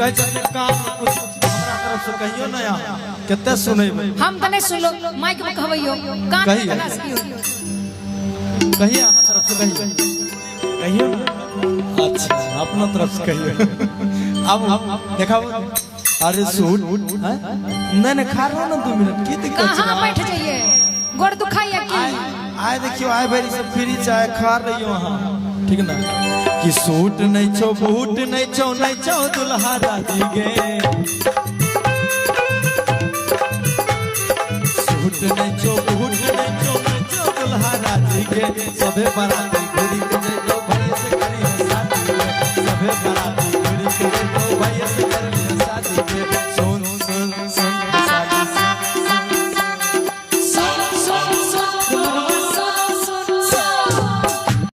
कहै छथिन कान कुछ हमरा तरफ से कहियो ना अहाँ कते सुनेबै। हम तऽ नहि सुनलो, माइक में कहबैयो कान में। कहियै। कना से की होई? कहिए, अहाँ तरफ से कहियो, कहियो ना। अच्छा, अपना तरफ से कहियो। अब देखाओ। अरे सूट हैं? नहीं नहीं, खा रहा ना 2 मिनट, की दिक्कत छै? कहाँ बैठ जाइए, गोड़ दुखाइए की? आय आय, देखियो, आय भरि सब फ्री चाय खा रही हो अहाँ, ठीक ना? कि सूट नहीं छो, बूट नहीं छो, नहीं छो दुल्हा राजी गे। सूट नहीं छो, बूट नहीं छो, नहीं छो दुल्हा राजी गे, सबे बाराती।